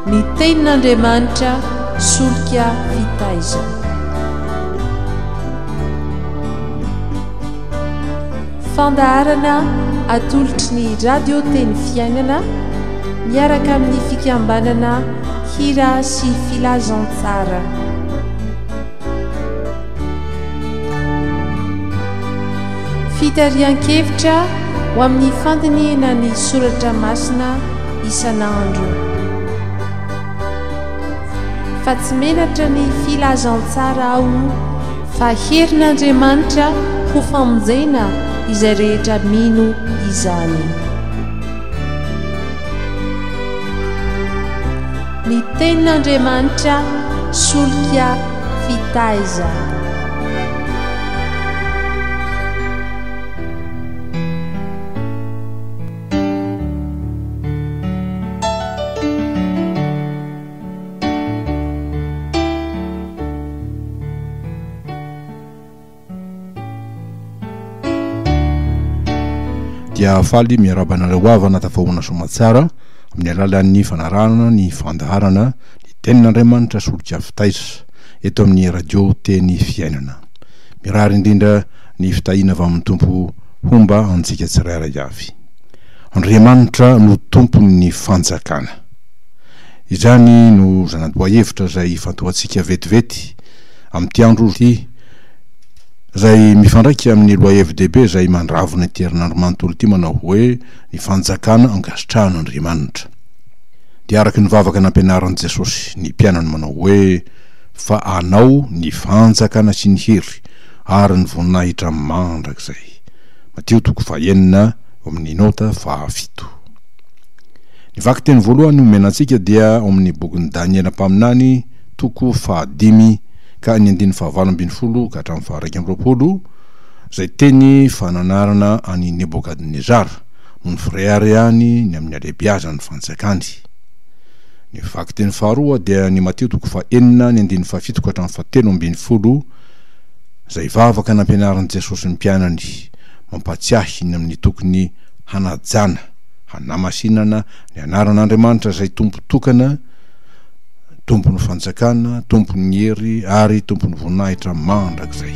Ny Tenin'Andriamanitra solika fitaizana. Fandaharana atolotry ny Radio Teny Fiainana miaraka amin'ny fikambanana Hira sy Filazantsara. Fitarihan-kevitra ho amin'ny fandinihana ny soratra masina isan'andro. Fa tsy menatra ny filazantsara aho fa herin'Andriamanitra ho famonjena izay rehetra mino izany. Ny tenin'Andriamanitra solika fitaizana. Dia faly miarahaba anareo havana tafahoana soamatsara amin'ny alalan'ny fanarahana ny fandaharana ny tenin'Andriamanitra solika fitaiza eto amin'ny radio teny fiainana. Mirary indrindra ny fitahiana avy amin'ny Tompo homba antsika tsirairay avy. Andriamanitra no tompon'ny fanjakana. Izany no zana-dohahevitra izay ifantohantsika vetivety amin'ity andro ity, izay mifandraika amin'ny lohahevi-dehibe izay mandravona ity herinandro manontolo ity manao hoe ny fanjakana ankasitrahan'Andriamanitra. Dia araka ny vavaka nampianarin'i Jesosy ny mpianany manao hoe fa anao ny fanjakana sy ny hery ary ny voninahitra mandrakizay. Matio toko fahenina eo amin'ny nota fahafito. Ny vakiteny voalohany omena antsika dia ao amin'ny bokin'i Daniela mpaminany toko fahadimy ka ny andininy fahavalo 18 ka hatramin'ny faha-21, izay teny fananarana an'i Nebokadnezara noho ny fireharehany ny amin'ny halehibiazan'ny fanjakany. Ny vakiteny faharoa dia ny Matio toko fahenina ny andininy fahafito ka hatramin'ny fahatelo ambin'ny folo, izay vavaka nampianarin'i Jesosy ny mpianany mampahatsiahy ny amin'ny tokony hanajana, hanamasinana ny anaran'Andriamanitra izay Tompo tokana, Tompon'ny fanjakana, Tompon'ny hery ary Tompon'ny voninahitra mandrakizay.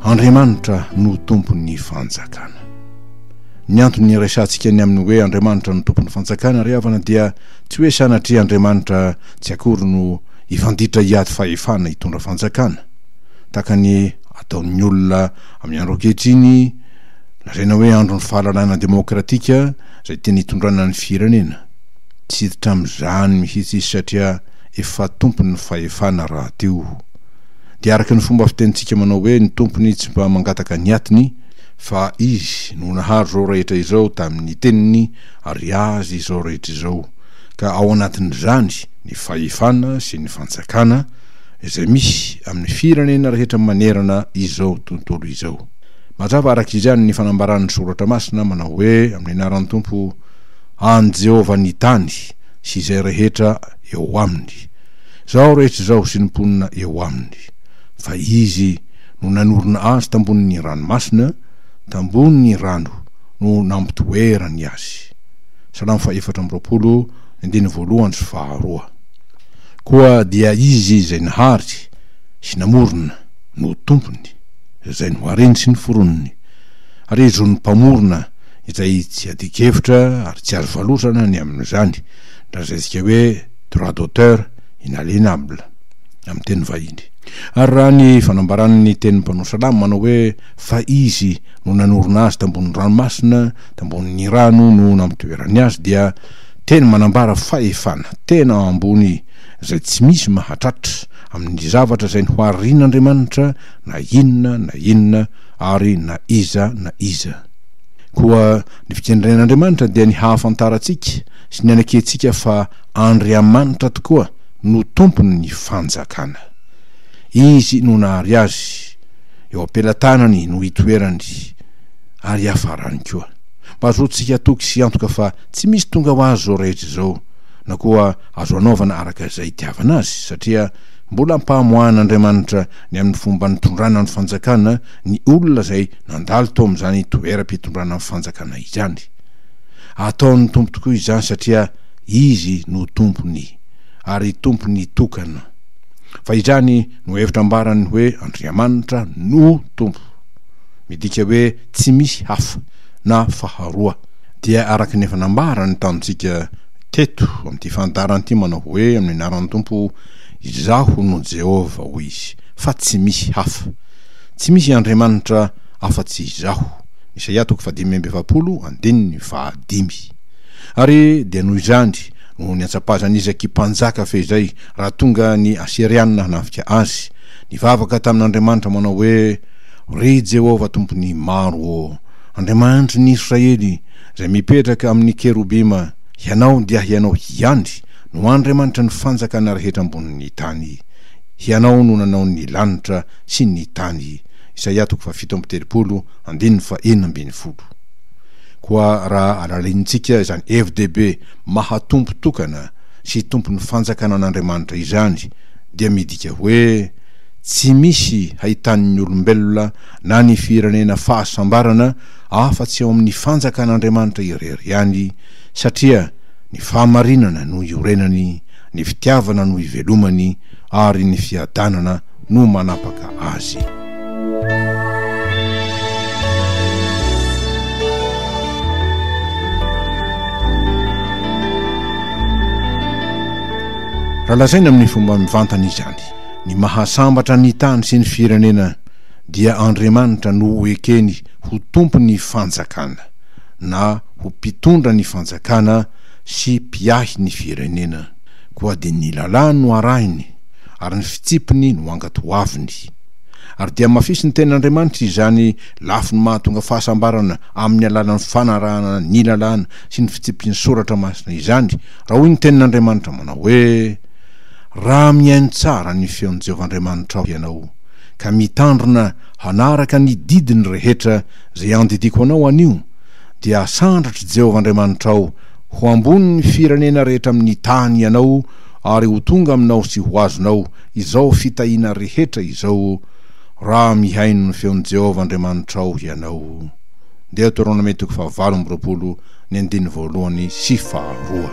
Andriamanitra no tompon'ny fanjakana. Ny antony iresahantsika ny amin'ny hoe Andriamanitra no tompon'ny fanjakana ry havana dia tsy hoe sanatria Andriamanitra tsy akory no hifanditra hiady fahefana hitondra fanjakana tahaka ny ataon'ny olona amin'ny andro ankehitriny lazaina hoe andron'ny fahalalana demokratika izay tena hitondrana ny firenena. Tsy hiditra amin'izany mihitsy izy satria efa tompon'ny fahefana rahateo. Dia araka ny fomba fitenintsika manao hoe ny tompony tsy mba mangataka ny atiny fa izy no nahary izao rehetra izao tamin'ny teniny ary azy izao rehetra izao ka ao anatin'izany ny fahefana sy ny fanjakana izay misy amin'ny firenena rehetra manerana izao tontolo izao. Mazava araka izany ny fanambaran'ny Soratra Masina manao hoe amin'ny anaran'ny Tompo an'i Jehovah ny tany sy izay rehetra eo aminy. Izao rehetra izao sy ny mponina eo aminy, fa Izy no nanorina azy tambonin'ny ranomasina, tambonin'ny rano no nampitoerany azy. Salamo faha-24, ny andininy voalohany sy faharoa. Koa dia Izy izay nahary sy namorona no Tompony, izay nohareny sy noforoniny, ary Izy no Mpamorona izay tsy adin-kevitra ary tsy azo valozana ny amin'izany, lazaintsika hoe droit d'auteur inalienable amin'ny teny vahiny. Ary raha ny fanambaran'ny tenin'ny mpanao salamo manao hoe fa izy no nanorina azy tambonin'ny ranomasina, tambonin'ny rano no nampitoerany azy dia teny manambara fahefana tena ambony izay tsy misy mahatratra amin'ny zavatra izay noharin'Andriamanitra na inona na inona ary na iza na iza. Koa ny fikendren'Andriamanitra dia ny hahafantarantsika sy ny hanekentsika fa Andriamanitra tokoa no Tompon'ny fanjakana. Izy no nahary azy, eo am-pelatanany no itoerany, ary hiafarany koa. Mba azotsika toky sy antoka fa tsy misy tonga ho azy izao rehetra izao, na koa azo anaovana araka izay itiavana azy, satria. Mbola ampahamoahan'Andriamanitra ny amin'ny fomba nitondrana ny fanjakana ny olona izay nandalo tao amin'izany toeram-pitondrana ny fanjakana izany. Ataon'ny Tompo tokoa izany satria Izy no Tompony, ary Tompony tokana. Fa izany no hevitra ambaran'ny hoe Andriamanitra no Tompo. Midika hoe tsy misy hafa na faharoa. Dia araka ny efa nambarany tamintsika teto amin'ity fandaharana ity manao hoe amin'ny anaran'ny Tompo, Izaho no Jehovah, hoy Izy, fa tsy misy hafa. Tsy misy Andriamanitra afa-tsy Izaho. Isaia toko fahadimy amby efapolo andininy fahadimy. Ary dia noho izany no niantsapazan'izaky mpanjaka fehizay raha tonga ny Asyriana hanafika azy, nivavaka tamin'Andriamanitra manao hoe, Ry Jehovah Tompon'ny maro ô, Andriamanitry ny Israely, izay mipetraka amin'ny kerobima, Hianao dia Hianao ihany no Andriamanitry ny fanjakana rehetra ambonin'ny tany. Hianao no nanao ny lanitra sy ny tany. Isaia toko fahafito amby telopolo, andininy fahenina ambin'ny folo. Koa raha alalinintsika izany hevi-dehibe maha Tompo tokana sy Tompon'ny fanjakana an'Andriamanitra izany, dia midika hoe tsy misy hahitan'ny olombelona na ny firenena fahasambarana afa-tsy ao amin'ny fanjakan'Andriamanitra irery ihany, satria ny fahamarinana no iorenany, ny fitiavana no ivelomany, ary ny fiadanana no manapaka azy. Raha lazaina amin'ny fomba mivantana izany, ny mahasambatra ny tany sy ny firenena dia Andriamanitra no ho ekeny ho tompon'ny fanjakana, na ho mpitondra ny fanjakana sy mpiahy ny firenena. Koa dia ny lalàny no arahiny, ary ny fitsipiny no ankatoaviny. Ary dia hamafisin'ny Tenin'Andriamanitra izany lafiny mahatonga fahasambarana amin'ny alalan'ny fanarahana ny lalàna sy ny fitsipiky ny Soratra Masina izany, raha hoy ny Tenin'Andriamanitra manao hoe, Raha mihaino tsara ny feon'i Jehovah Andriamanitrao ianao, ka mitandrina hanaraka ny didiny rehetra izay andidiako anao anio, dia hasandratr'i Jehovah Andriamanitrao ho ambonin'ny firenena rehetra amin'ny tany ianao, ary ho tonga aminao sy ho azonao izao fitahiana rehetra izao, raha mihaino ny feon'i Jehovah Andriamanitrao ianao. Deoteronomia toko fahavalo amby roapolo, ny andininy voalohany sy faharoa.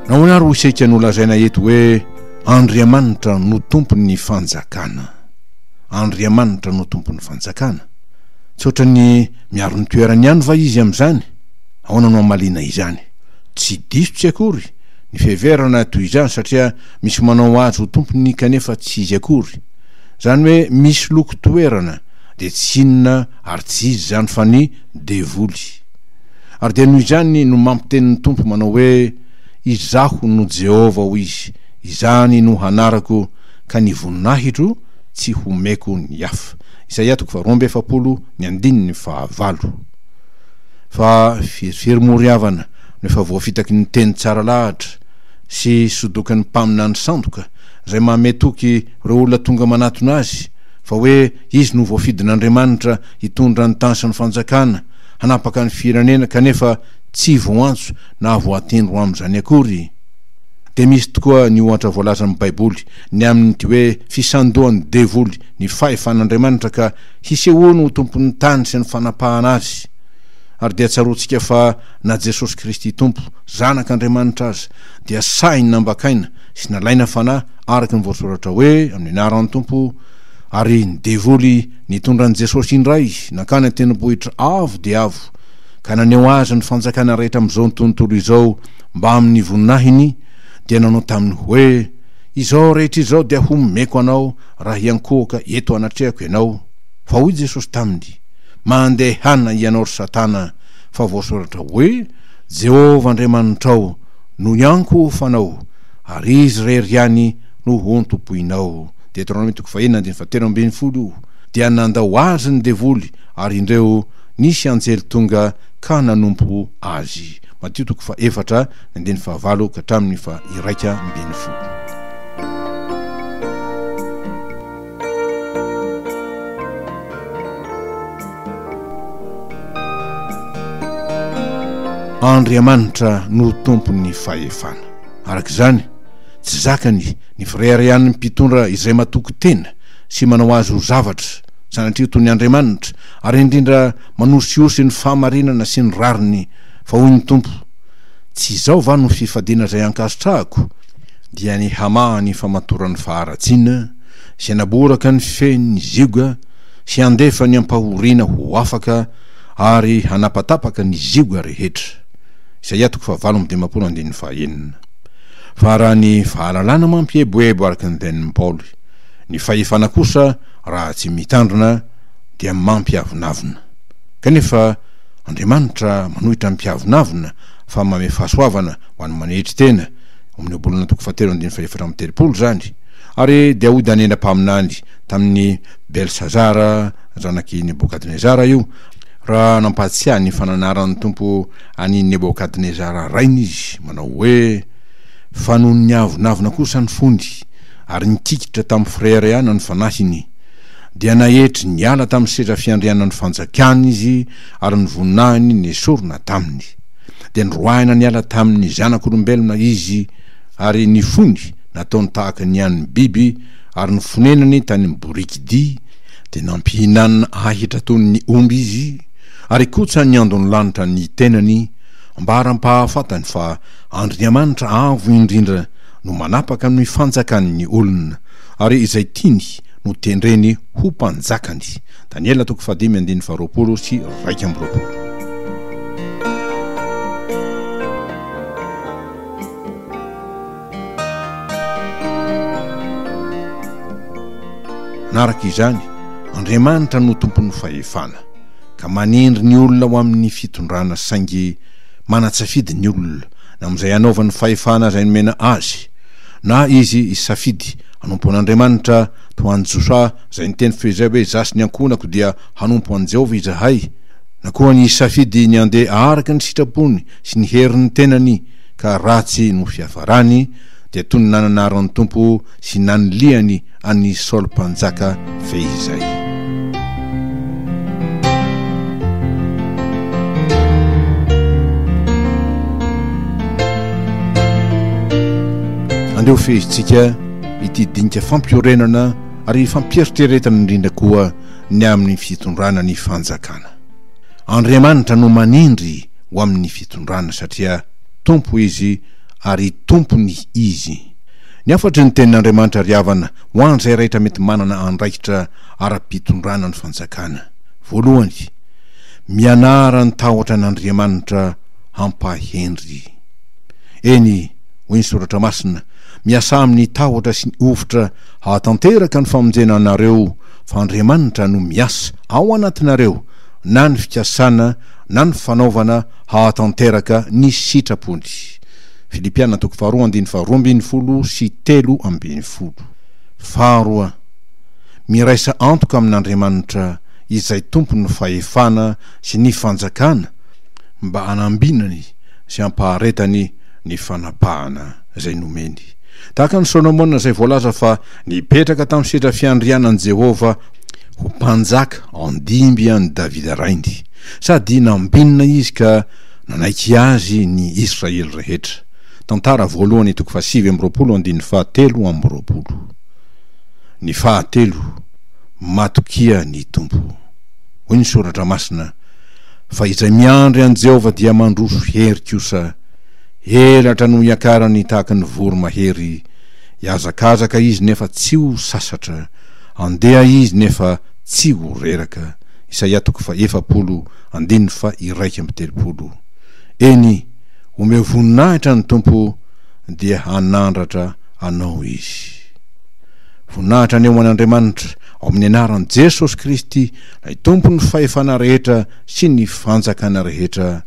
Nahoana ary hoy isika no lazaina eto hoe Andriamanitra no tompon'ny fanjakana? Andriamanitra no tompon'ny fanjakana. Tsy ohatran'ny miaro ny toerany ihany va izy amin'izany? Ahoana no hamaliana izany? Tsy diso tsy akory ny fiheverana toy izany satria misy manao azy ho tompony kanefa tsy izy akory. Izany hoe misy loko toerana dia tsy inona ary tsy iza izany fa ny devoly. Ary dia noho izany no mampiteny ny Tompo manao hoe, Izaho no Jehovah hoy Izy, izany no hanarako ka ny voninahitro tsy homeko ny hafa. Isaia toko faharoa amby efapolo ny andininy fahavalo. Fa firifiry moa ry havana no efa voafitaky ny teny tsara lahatra sy sodokan'ny mpaminany sandoka izay manome toky ireo olona tonga manatona azy fa hoe izy no voafidin'Andriamanitra hitondra ny tany sy ny fanjakana, hanapaka ny firenena kanefa tsy voantso na voatendry ho amin'izany akory. Dia misy tokoa ny ohatra voalazan'ny Baiboly ny amin'ity hoe fisandohan'ny devoly ny fahefan'Andriamanitra ka hisehoany ho tompon'ny tany sy ny fanapahana azy. Ary dia tsaroantsika fa na Jesosy Kristy Tompo, Zanak'Andriamanitra aza, dia sahy nambakaina sy nalaina fanahy araka ny voasoratra hoe, Amin'ny anaran'ny Tompo, ary ny devoly nitondra an'i Jesosy indray nankany an-tendrombohitra avo dia avo ka naneho azy ny fanjakana rehetra amin'izao tontolo izao mbamin'ny voninahiny, dia nanao taminy hoe, Izao rehetra izao dia homeko anao raha hiankohoka eto anatrehako ianao. Fa hoy Jesosy taminy, Mandehana ianao ry Satana, fa voasoratra hoe, Jehovah Andriamanitrao no hiankohofanao, ary Izy irery ihany no hontompoinao. Deoteronomia toko fahenina andininy fahatelo ambin'ny folo. Dia nandao azy ny devoly, ary indreo nisy anjely tonga ka nanompo azy. Matio toko fahefatra, ny andininy fahavalo ka hatramin'ny faha-iraika ambin'ny folo. Andriamanitra no tompon'ny fahefana. Araka izany, tsy zakany ny fireharehan'ny mpitondra izay matoky tena sy manao azy ho zavatra, sanatria toy ny andriamanitra, ary indrindra manosihosy ny fahamarinana sy ny rariny, fa hoy ny Tompo, Tsy izao va no fifadiana izay ankasitrahako, dia ny hamaha ny famatoran'ny faharatsiana, sy hanaboraka ny fehin'ny zioga, sy handefa ny ampahoriana ho afaka, ary hanapatapaka ny zioga rehetra. Isaia toko fahavalo amby dimampolo andininy fahaenina. Fa raha ny fahalalana mampieboebo araka ny tenin'i Paoly, ny fahefana kosa raha tsy mitandrina dia mampiavonavona. Kanefa Andriamanitra manohitra ny mpiavonavona fa manome fahasoavana ho an'ny manetry tena, ao amin'ny Ohabolana toko fahatelo andininy fahefatra amby telopolo izany. Ary dia hoy Daniela mpaminany tamin'i Belsazara zanak'i Nebokadnezara io, raha nampahatsiahy ny fananaran'ny Tompo an'i Nebokadnezara rainy izy, manao hoe, Fa nony niavonavona kosa ny fony, ary nikikitra tamin'ny fireharehana ny fanahiny, dia naetry niala tamin'ny seza fiandrianan'ny fanjakany izy, ary ny voninahiny nesorina taminy. Dia noroahina niala tamin'ny zanak'olombelona izy, ary ny fony nataony tahaka ny an'ny biby, ary ny fonenany tany amin'ny borikidia, Dia nampihinanina ahitra toy ny omby izy, ary kotsa ny andon'ny lanitra ny tenany, mba haram-pahafantany fa Andriamanitra Avo Indrindra no manapaka ny fanjakan'ny olona, ary izay tiany no tendreny ho mpanjakany. Daniela toko fahadimy andininy faharoapolo sy 21. Manaraka izany, Andriamanitra no tompon'ny fahefana, ka manendry ny olona ho amin'ny fitondrana saingy manan-tsafidy ny olona na amin'izay hanaovany fahefana izay nomena azy, na izy hisafidy hanompo an'Andriamanitra toa an'i Josoa izay niteny fehizay hoe izaho sy ny ankohonako dia hanompo an'i Jehovah izahay, na koa ny hisafidy ny handeha araka ny sitrapony sy ny herin'ny tenany ka ratsy no fiafarany, dia toy ny nananaran'ny Tompo sy nanilihany an'i Saoly mpanjaka fehizay. Andeha ho fehezintsika ity dinika fampiorenana ary fampieritreretana indrindra koa ny amin'ny fitondrana ny fanjakana. Andriamanitra no manindry ho amin'ny fitondrana satria Tompo Izy ary Tompony Izy. Ny hafatry ny Tenin'Andriamanitra ry havana ho an'izay rehetra mety manana andraikitra ara-pitondrana ny fanjakana. Voalohany, mianara ny tahotra an'Andriamanitra hampahendry. Eny, hoy ny Soratra Masina, miasà amin'ny tahotra sy ny hovitra hahatanteraka ny famonjena anareo fa Andriamanitra no miasa ao anatinareo na ny fikasana na ny fanaovana hahatanteraka ny sitrapony. Filipiana toko faharoa andininy faharoa ambin'ny folo sy 13. Faharoa, miraisa antoka amin'Andriamanitra izay tompon'ny fahefana sy ny fanjakana mba hanambinany sy hampaharetany ny fanapahana izay nomeny. Tahaka an'i Solomona izay voalaza fa nipetraka tamin'ny seza fiandrianan'i Jehovah ho mpanjaka handimby an'i Davida rainy. Sady nambinina izy ka nanaiky azy ny Israely rehetra. Tantara voalohany toko fahasivy amby roapolo andininy fahatelo amby roapolo. Ny fahatelo, matokia ny Tompo. Hoy ny Soratra Masina, Fa izay miandry an'i Jehovah dia mandroso hery kosa, elatra no iakarany tahaka ny voromahery, hihazakazaka izy nefa tsy ho sasatra, handeha izy nefa tsy ho reraka. Isaia toko faha-efapolo, andininy faha-31. Eny, omeo voninahitra ny Tompo, dia hanandratra anao Izy. Voninahitra anie ho an'Andriamanitra, ao amin'ny anaran'i Jesosy Kristy, ilay Tompon'ny fahefana rehetra sy ny fanjakana rehetra,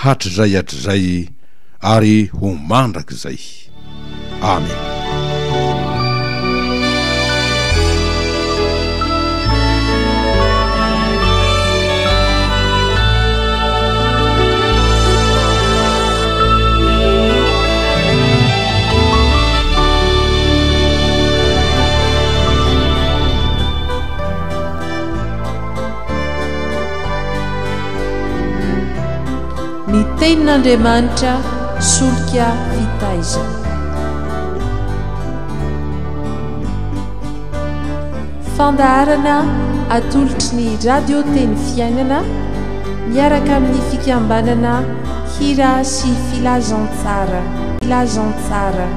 hatrizay hatrizay ary ho mandrakizay. Amen. Ny Tenin'Andriamanitra solika fitaizana. Fandaharana atolotry ny Radio Teny Fiainana miaraka amin'ny fikambanana Hira sy Filazantsara. Filazantsara.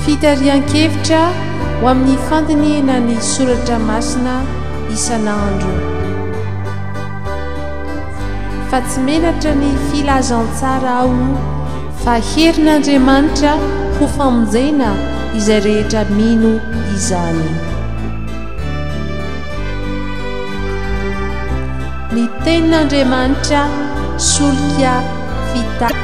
Fitarihan-kevitra ho amin'ny fandinihana ny soratra masina isan'andro. Fa tsy menatra ny filazantsara aho fa herin'Andriamanitra ho famonjena izay rehetra mino izany. Ny tenin'Andriamanitra solika fita.